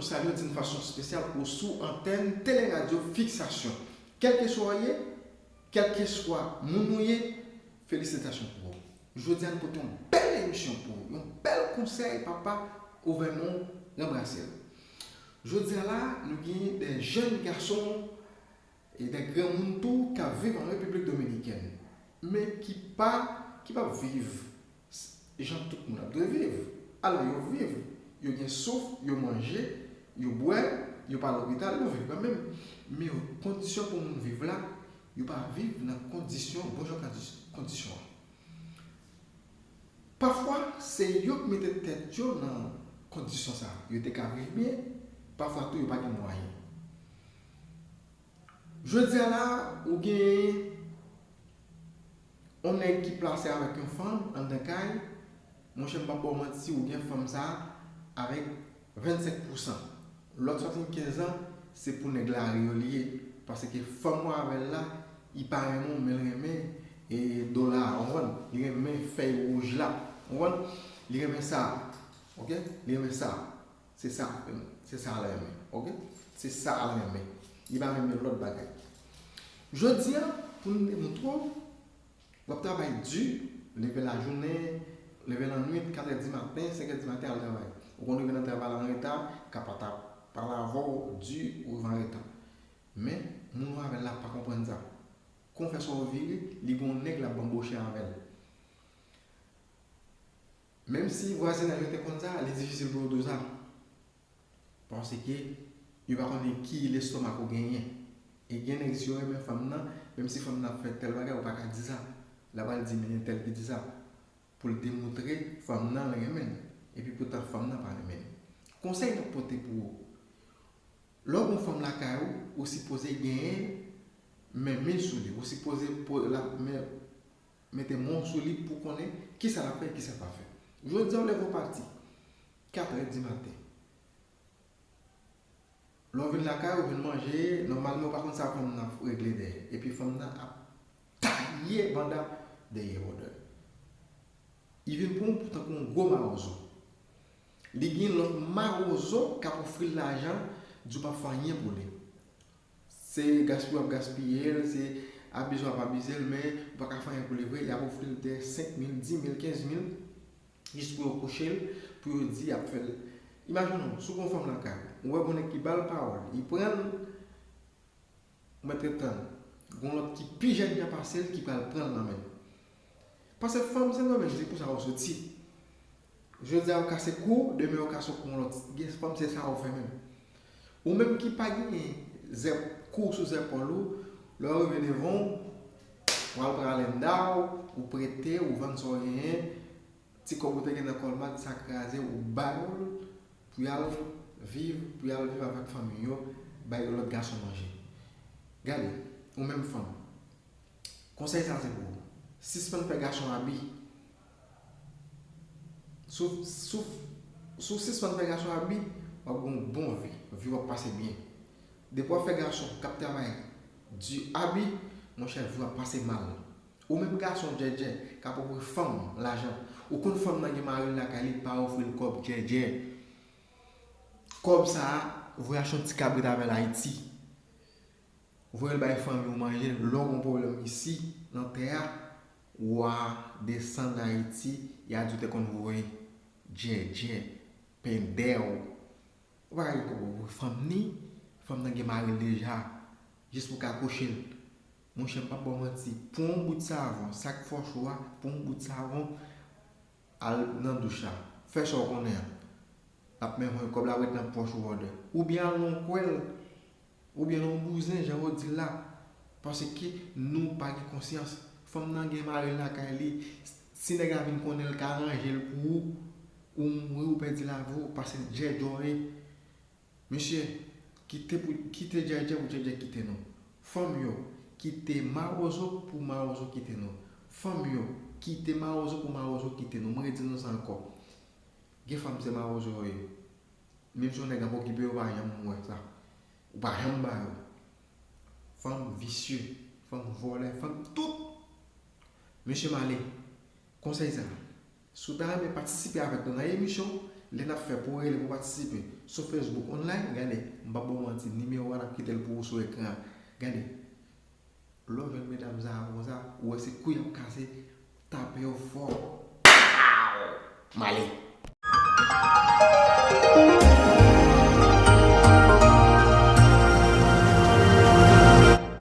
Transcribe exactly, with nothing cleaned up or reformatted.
Salye w di yon fason espesyal ou sou antèn Tele Radyo Fiksasyon. Kèlkeswa w ye, kèlkeswa moun ou ye, felisitasyon pou ou. Jodi a nou pote yon bèl emisyon pou ou, yon bèl konsèy papa ouvè men w, ranbrase l. Jodi a la, nou gen de jèn gason e de granmoun tou k ap viv an Repiblik Dominikèn, men ki pa, ki p ap viv jan tout moun ap dwe viv. Alò, yo viv, yo gen souf, yo manje, yo bwè, yo pa lopital, yo viv kanmenm. Men kondisyon pou moun viv la, yo pa viv nan kondisyon, bon jan kondis-, kondisyon an. Pafwa, se yo k mete tèt yo nan kondisyon sa a. Yo te ka viv byen, pafwa tou yo pa gen mwayen. Jodi a la, ou gen yon nèg ki plase avèk yon fanm anndan kay, monchè, m p ap ba w manti, ou gen fanm sa a avèk vennsenk pousan. Lòt swasannkenz an, se pou nèg lari yo li ye. Paske fanm ou avè l la, li pa renmen w, men l renmen, e, dola a, w konprann? Li renmen fèy wouj la, w konprann? Li renmen sa, oke? Li renmen sa. Se sa, se sa l renmen, oke? Se sa l renmen. Li pa renmen lòt bagay. Jodi a, pou m te montre w, w ap travay di, leve lajounen, leve lannwit, katrè di maten, senkè di maten, al travay. Ou konn rive nan travay la an reta, ka pa ta pale avè w, di, ou rive an reta. Men, moun ou avè l la pa konprann sa. Kon fè sa w vire, li gen yon nèg l ap banboche avè l. Menm si vwazinaj yo te konn sa, li difisil pou yo di w sa. Paske yo pa konnen ki lestomak ou genyen. E gen nèg, si yo renmen fanm nan, menm si fanm nan ap fè tèl bagay, ou pa ka di sa. L ap al di, men gen tèl ki di sa. Pou l demontre fanm nan renmen l. Epi poutan fanm nan pa renmen l. Konsèy n ap pote pou ou. Lè w gen yon fanm lakay ou, ou sipoze genyen men, men sou li. Ou sipoze po-, la, men, mete men w sou li pou konnen kisa l ap fè, kisa l pa fè. Jodi a, w leve w pati, katrè di maten. Lè w vin lakay ou, vin manje, nòmalman ou pa konn sa fanm nan ap regle dèyè. Epi fanm nan ap taye banda dèyè bòdè. Li vin pran w pou tankou yon gwo mawozo. Li gen lòt mawozo k ap ofri l lajan, di w p ap fè anyen pou li. Se gaspiye w ap gaspiye l, se abize w ap abize l, men ou pa ka fè anyen pou li vre. Y ap ofri l de senk mil, di mil, kenz mil, jis pou yo kouche l, pou yo di y ap fè l. Imajine w, si w gen yon fanm lakay ou, ou wè gen yon nèg ki ba l pawòl, li pran l, ou mèt ret tann. Gen yon lòt ki pi jèn jan pase l ki pral pran l nan men l. Paske fanm se nan men l, se pou sa yo soti. Jodi a yo kase kou, demen yo kase kou yon lòt. Gen fanm se sa yo fè menm. Ou menm ki pa genyen zèp, kou sou zèpòl ou, lè yo rive devan w, w al pran alennda w, ou prete, ou vann sa w genyen, ti kòb ou te gen nan kòlmat, sa kraze, ou ba yo l pou y al viv, pou y al viv avèk fanmi yo, bay yon lòt gason manje. Gade, ou menm fanm, konsèy sa se pou ou. Sispann fè gason abi. Si w, si w, si w sispann fè gason abi, w ap gen yon bon vi. Vi w ap pase byen. Depi w ap fè gason k ap travay di abi, monchè, vi w ap pase mal. Ou menm gason djèdjè k ap ofri fanm lajan, ou konn fanm nan gen mari l lakay li, pa ofri l kòb djèdjè. Kòb sa a, voye achte yon ti kabrit avè l Ayiti. Voye l bay fanmi w manje, lè w gen pwoblèm isi, nan tè a, w a desann Ayiti, y a di w te konn voye djèdjè, pendèw. Ou pa ka gen kòb pou fanm ni, fanm nan gen mari l deja, jis pou ka kouche l. Monchè, m p ap ba w manti, pran yon bout savon, sa k fòch ou a, pran yon bout savon, al nan douch la, fè sa w konnen an. L ap menm kòb la ret nan pòch ou wòdè. Oubyen al nan yon kwèl, oubyen nan yon bouzen, jan yo di l la. Paske nou pa gen konsyans. Fanm nan gen mari l lakay li. Si nèg la vin konnen l ka ranje l pou ou, ou mouri, ou pèdi lavi w, paske djèdjè w ye. Mesye, kite pou, kite djèdjè pou djèdjè kite nou. Fanm yo, kite mawozo pou mawozo kite nou. Fanm yo, kite mawozo pou mawozo kite nou. Mwen redi nou sa ankò. Gen fanm se mawozo yo ye. Menm si yon nèg ap okipe yo, ou pa janm wè sa. Ou pa janm ba yo. Fanm visye, fanm vòlè, fanm tout. Mesye m ale, konsèy sa, si w ta renmen patisipe avèk nou nan emisyon, Lè n ap fè pou w rele, pou w patisipe sou Facebook online, gade, m p ap ba w manti, nimewo a n ap kite l pou ou sou ekran an. Gade, lè w jwenn medam sa a konsa, ou wè se kou y ap kase, tape yo fò. Pow! M ale.